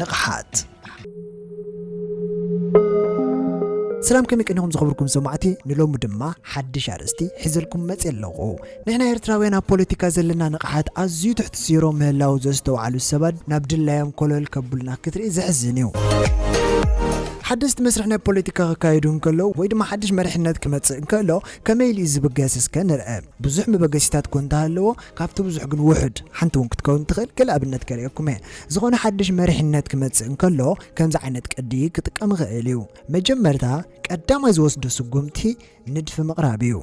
ንቕሓት። ሰላም ከመይ ቀኒኹም ዝኸበርኩም ሰማዕቲ? ንሎሚ ድማ ሓድሽ ኣርእስቲ ሒዘልኩም መፅእ ኣለኹ። ንሕና ኤርትራውያን ኣብ ፖለቲካ ዘለና ንቕሓት ኣዝዩ ትሕቲ ዜሮ ምህላው ዘስተውዓሉ ሰባት ናብ ድላዮም ኮለል ከብሉና ክትርኢ ዘሕዝን እዩ። ሓደስቲ መስርሕ ናይ ፖለቲካ ክካየዱ እንከለዉ ወይ ድማ ሓድሽ መሪሕነት ክመፅእ እንከሎ ከመይ ኢሉ እዩ ዝብገስ እስከ ንርአ። ብዙሕ መበገሲታት ኮን እንተሃለዎ ካብቲ ብዙሕ ግን ውሑድ ሓንቲ እውን ክትከውን ትኽእል። ገለ ኣብነት ከርእየኩም እየ። ዝኾነ ሓድሽ መሪሕነት ክመፅእ እንከሎ ከምዚ ዓይነት ቅዲ ክጥቀም ይኽእል እዩ። መጀመርታ ቀዳማይ ዝወስዶ ስጉምቲ ንድፊ ምቕራብ እዩ።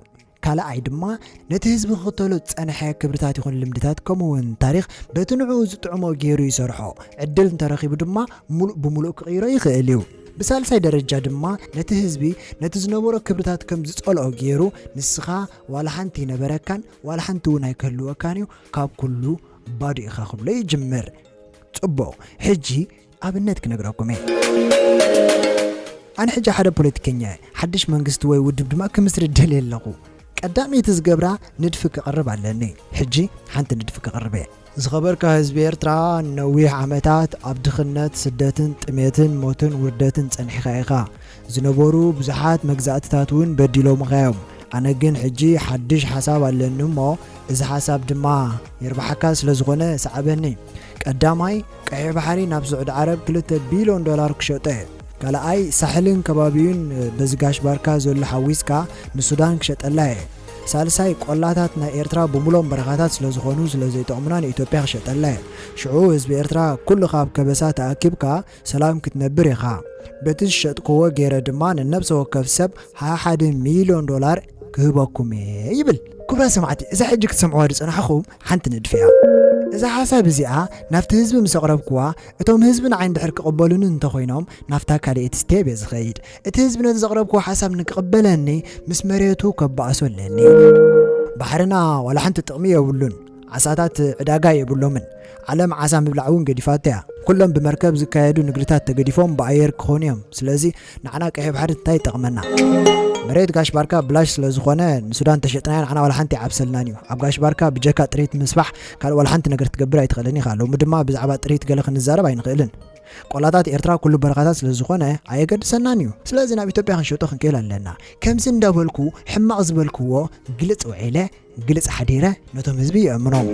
ካልኣይ ድማ ነቲ ህዝቢ ክኽተሎ ዝጸንሐ ክብርታት ይኹን ልምድታት ከምኡ እውን ታሪኽ በቲ ንዕኡ ዝጥዕሞ ገይሩ ይሰርሖ። ዕድል እንተረኺቡ ድማ ሙሉእ ብሙሉእ ክቕይሮ ይኽእል እዩ። ብሳልሳይ ደረጃ ድማ ነቲ ህዝቢ ነቲ ዝነበሮ ክብርታት ከም ዝጸልኦ ገይሩ ንስኻ ዋላ ሓንቲ ይነበረካን ዋላ ሓንቲ እውን ኣይክህልወካን እዩ፣ ካብ ኩሉ ባዶ ኢኻ ክብሎ ይጅምር። ጽቡቕ፣ ሕጂ ኣብነት ክነግረኩም እየ። ኣነ ሕጂ ሓደ ፖለቲከኛ እየ። ሓድሽ መንግስቲ ወይ ውድብ ድማ ክምስርት ደልየ ኣለኹ። ቀዳመይቲ ዝገብራ ንድፊ ክቕርብ ኣለኒ። ሕጂ ሓንቲ ንድፊ ክቕርብ እየ። ዝኸበርካ ህዝቢ ኤርትራ፣ ነዊሕ ዓመታት ኣብ ድኽነት፣ ስደትን፣ ጥሜትን፣ ሞትን ውርደትን ጸኒሕካ ኢኻ። ዝነበሩ ብዙሓት መግዛእትታት እውን በዲሎምኻ እዮም። ኣነ ግን ሕጂ ሓድሽ ሓሳብ ኣለኒ እሞ፣ እዚ ሓሳብ ድማ የርብሓካ ስለ ዝኾነ ሰዓበኒ። ቀዳማይ፣ ቀይሕ ባሕሪ ናብ ስዑዲ ዓረብ ክልተ ቢልዮን ዶላር ክሸጦ እየ። ካልኣይ፣ ሳሕልን ከባቢኡን በዚ ጋሽ ባርካ ዘሎ ሓዊስካ ንሱዳን ክሸጠላ እየ። ሳልሳይ፣ ቆላታት ናይ ኤርትራ ብምሎም በረኻታት ስለ ዝኾኑ ስለ ዘይጠቕሙና ንኢትዮጵያ ክሸጠላ እየ። ሽዑ ህዝቢ ኤርትራ ኩሉ ካብ ከበሳ ተኣኪብካ ሰላም ክትነብር ኢኻ። በቲ ዝሸጥክዎ ገይረ ድማ ንነብሰ ወከፍ ሰብ ሃያ ሓደ ሚልዮን ዶላር ክህበኩም እየ ይብል። ክቡራት ሰማዕቲ፣ እዛ ሕጂ ክትሰምዕዋ ዝጸናሕኹም ሓንቲ ንድፊ እያ። እዛ ሓሳብ እዚኣ ናብቲ ህዝቢ ምስ ኣቕረብክዋ፣ እቶም ህዝቢ ንዓይ እንድሕር ክቕበሉኒ እንተኾይኖም፣ ናብታ ካልኣይቲ ስቴፕ እየ ዝኸይድ። እቲ ህዝቢ ነቲ ዘቕረብክዎ ሓሳብ ንክቕበለኒ ምስ መሬቱ ከባእሶ ኣለኒ። ባሕርና ዋላ ሓንቲ ጥቕሚ የብሉን። ዓሳታት ዕዳጋ የብሎምን። ዓለም ዓሳ ምብላዕ እውን ገዲፋቶ እያ። ኩሎም ብመርከብ ዝካየዱ ንግድታት ተገዲፎም ብኣየር ክኾኑ እዮም። ስለዚ ንዓና ቀይሕ ባሕሪ እንታይ ይጠቕመና? መሬት ጋሽ ባርካ ብላሽ ስለ ዝኾነ ንሱዳን ተሸጥናዮ ንዓና ዋላ ሓንቲ ይዓብሰልናን እዩ። ኣብ ጋሽ ባርካ ብጀካ ጥሪት ምስባሕ ካልእ ዋላ ሓንቲ ነገር ክትገብር ኣይትኽእልን ኢኻ። ሎሚ ድማ ብዛዕባ ጥሪት ገለ ክንዛረብ ኣይንኽእልን። ቆላታት ኤርትራ ኩሉ በረኻታት ስለ ዝኾነ ኣየገድሰናን እዩ። ስለዚ ናብ ኢትዮጵያ ክንሸጦ ክንክእል ኣለና። ከምዚ እንዳበልኩ ሕማቕ ዝበልክዎ ግልጽ ውዒለ ግልጽ ሓዲረ ነቶም ህዝቢ የእምኖም።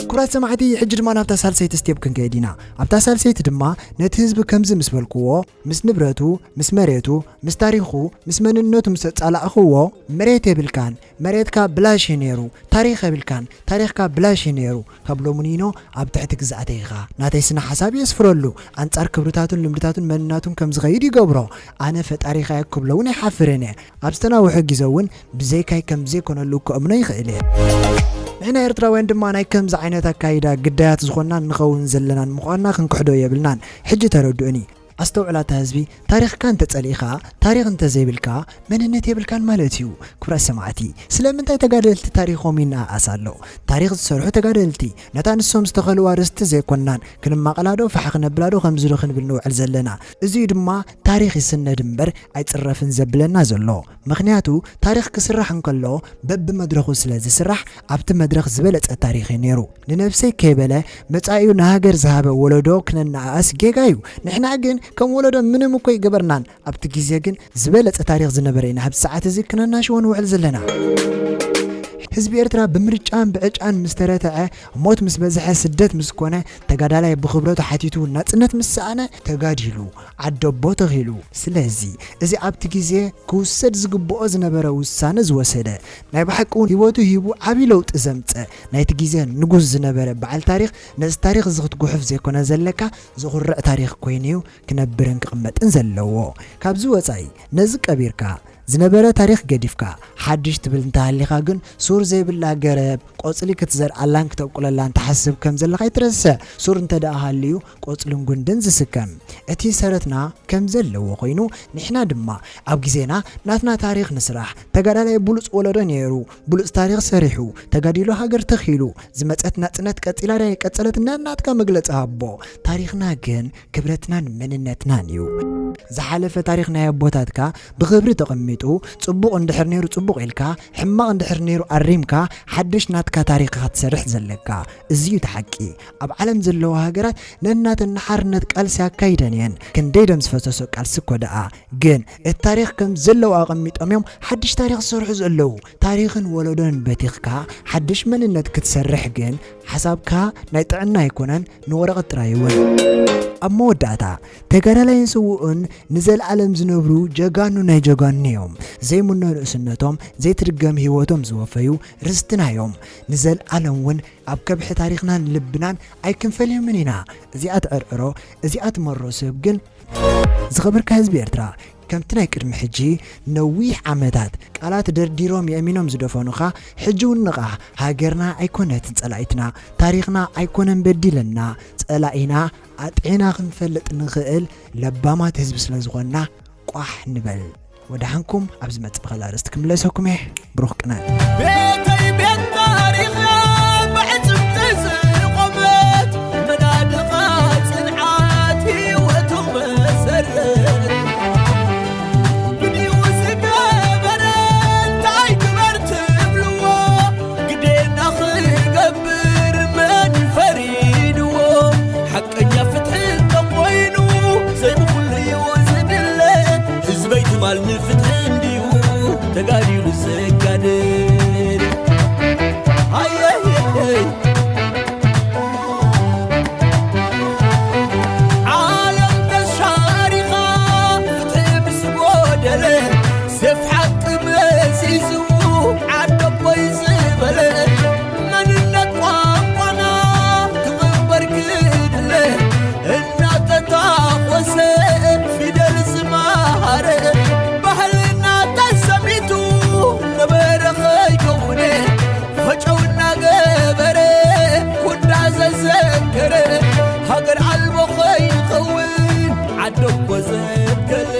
ክቡራት ሰማዕቲ፣ ሕጂ ድማ ናብታ ሳልሰይቲ ስቴፕ ክንከይድ ኢና። ኣብታ ሳልሰይቲ ድማ ነቲ ህዝቢ ከምዚ ምስ በልክዎ፣ ምስ ንብረቱ፣ ምስ መሬቱ፣ ምስ ታሪኹ፣ ምስ መንነቱ ምስ ኣጻላእኽዎ፣ መሬት የብልካን፣ መሬትካ ብላሽ እዩ ነይሩ፣ ታሪኽ የብልካን፣ ታሪኽካ ብላሽ እዩ ነይሩ፣ ካብ ሎሚ ንኢኖ ኣብ ትሕቲ ግዝኣተይ ኢኻ። ናተይ ስነ ሓሳብ የስፍረሉ፣ ኣንጻር ክብርታቱን ልምድታቱን መንነቱን ከም ዝኸይድ ይገብሮ። ኣነ ፈጣሪኻ እየ ክብሎ እውን ኣይሓፍርን እየ። ኣብ ዝተናውሐ ግዜ እውን ብዘይካይ ከም ዘይኮነሉ ከእምኖ ይኽእል እየ። ንሕና ኤርትራውያን ድማ ናይ ከምዚ ዓይነት ኣካይዳ ግዳያት ዝኾንናን ንኸውን ዘለናን ምዃንና ክንክሕዶ የብልናን። ሕጂ ተረድኡኒ። ኣስተውዕል ኣታ ህዝቢ፣ ታሪኽካ እንተጸሊእኻ፣ ታሪኽ እንተዘይብልካ፣ መንነት የብልካን ማለት እዩ። ክቡራት ሰማዕቲ፣ ስለምንታይ ተጋደልቲ ታሪኾም ይነኣኣስ ኣሎ? ታሪኽ ዝሰርሑ ተጋደልቲ፣ ነታ ንሶም ዝተኸልዋ ርስቲ ዘይኮንናን፣ ክንማቐላዶ፣ ፋሕ ክነብላዶ ከምዚ ዶ ክንብል ንውዕል ዘለና? እዚ'ዩ ድማ ታሪኽ ይስነድ እምበር ኣይጽረፍን ዘብለና ዘሎ። ምኽንያቱ፣ ታሪኽ ክስራሕ እንከሎ፣ በብመድረኹ ስለ ዝስራሕ፣ ኣብቲ መድረኽ ዝበለጸ ታሪኽ እዩ ነይሩ። ንነብሰይ ከይበለ፣ መጻኢኡ ንሃገር ዝሃበ ወለዶ ክነነኣእስ ጌጋ እዩ። ንሕና ግን ከም ወለዶ ምንም እኮ ኣይገበርናን። ኣብቲ ግዜ ግን ዝበለጸ ታሪኽ ዝነበረ ኢና ኣብዚ ሰዓት እዚ ክነናሽዎ ንውዕል ዘለና። ህዝቢ ኤርትራ ብምርጫን ብዕጫን ምስ ተረትዐ፣ ሞት ምስ በዝሐ፣ ስደት ምስ ኮነ፣ ተጋዳላይ ብኽብረቱ ሓቲቱ ናጽነት ምስ ሰኣነ፣ ተጋዲሉ፣ ዓደቦ ተኺሉ። ስለዚ፣ እዚ ኣብቲ ግዜ ክውሰድ ዝግብኦ ዝነበረ ውሳነ ዝወሰደ፣ ናይ ብሓቂ እውን ህይወቱ ሂቡ ዓቢ ለውጢ ዘምጸ፣ ናይቲ ግዜ ንጉስ ዝነበረ በዓል ታሪኽ፣ ነዚ ታሪኽ እዚ ክትጉሕፍ ዘይኮነ ዘለካ፣ ዘኹርዕ ታሪኽ ኮይኑ እዩ ክነብርን ክቕመጥን ዘለዎ። ካብዚ ወጻኢ፣ ነዚ ቀቢርካ፣ ዝነበረ ታሪኽ ገዲፍካ፣ ሓድሽ ትብል እንተሃሊኻ ግን፣ ሱር ዘይብላ ገረብ፣ ቆጽሊ ክትዘርኣላን ክተብቁለላን ትሓስብ ከም ዘለኻ ኣይትረስዕ። ሱር እንተ ደኣ ሃልዩ፣ ቆጽልን ጉንድን ዝስከም። እቲ ሰረትና ከም ዘለዎ ኮይኑ፣ ንሕና ድማ ኣብ ግዜና ናትና ታሪኽ ንስራሕ። ተጋዳላይ ብሉጽ ወለዶ ነይሩ፣ ብሉጽ ታሪኽ ሰሪሑ፣ ተጋዲሉ ሃገር ተኺሉ፣ ዝመጸት ናጽነት ቀጺላ ድያ ኣይቀጸለትን ናትካ መግለጺ ሃቦ። ታሪኽና ግን ክብረትናን መንነትናን እዩ። ዝሓለፈ ታሪኽ ናይ ኣቦታትካ ብኽብሪ ተቐሚጡ፣ ጽቡቕ እንድሕር ነይሩ ጽቡቕ ኢልካ፣ ሕማቕ እንድሕር ነይሩ ኣሪምካ፣ ሓድሽ ናትካ ታሪኽ ኢኻ ትሰርሕ ዘለካ። እዚ እዩ እቲ ሓቂ። ኣብ ዓለም ዘለዋ ሃገራት ነናተን ንሓርነት ቃልሲ ኣካይደን እየን። ክንደይ ደም ዝፈሰሶ ቃልሲ እኮ ደኣ። ግን እቲ ታሪኽ ከም ዘለዉ ኣቐሚጦም እዮም ሓድሽ ታሪኽ ዝሰርሑ ዘለዉ። ታሪኽን ወለዶን በቲኽካ ሓድሽ መንነት ክትሰርሕ ግን ሓሳብካ ናይ ጥዕና ኣይኮነን፣ ንወረቐት ጥራይ እውን። ኣብ መወዳእታ፣ ተጋዳላይን ስውኡን ንዘለኣለም ዝነብሩ ጀጋኑ ናይ ጀጋኑ እዮም። ዘይምኖ ንእስነቶም፣ ዘይትድገም ህይወቶም ዝወፈዩ ርስትና እዮም። ንዘለኣለም እውን ኣብ ከብሒ ታሪኽናን ልብናን ኣይክንፈልዮምን ኢና። እዚኣ ትዕርዕሮ፣ እዚኣ ትመሮ ሰብ ግን ዝኸበርካ ህዝቢ ኤርትራ፣ ከምቲ ናይ ቅድሚ ሕጂ ነዊሕ ዓመታት ቃላት ደርዲሮም የእሚኖም ዝደፈኑኻ፣ ሕጂ እውን ንቓሕ። ሃገርና ኣይኮነትን ጸላኢትና፣ ታሪኽና ኣይኮነን በዲለና፣ ጸላኢና ኣጥዒና ክንፈልጥ ንኽእል ለባማት ህዝቢ ስለ ዝኾንና ቋሕ ንበል። ወደሓንኩም ኣብ ዝመጽእ ብኻልእ ኣርእስቲ ክምለሰኩም እየ። ብሩኽ ቅነ። ቤተይ ቤት ታሪኻ ብዕጽምቲ ዝቖመት መናድኻ ጽንዓት ህይወቱ መሰረት ብድዩ ዝገበረ እንታይ ግበር ትብልዎ ግዴና ክገብር መን ፈሪድዎ ሓቀኛ ፍትሒ እንተኾይኑ ዘይብኹሉ እዩ ዝድለ ህዝበይ ትማል ንፍትሒ እንድዩ ተጋዲሉ ዘጋድል ሃየይ ዓለም ተሻሪኻ ፍትሒ ምስ ጎደለ ሴፍ ሓቂ መዚዙ ዓደቦይ ዝበለ መንነት ቋንቋና ክቕበር ክድለ እናተታኾሰ ፊደል ዝመሃረ ባህልና ተሰሚቱ ነበረ ከይከውነ ፈጨው እናገበረ ኩዳ ዘዘከረ ሃገር ኣልቦ ከይኸውን ዓደቦ ዘከለ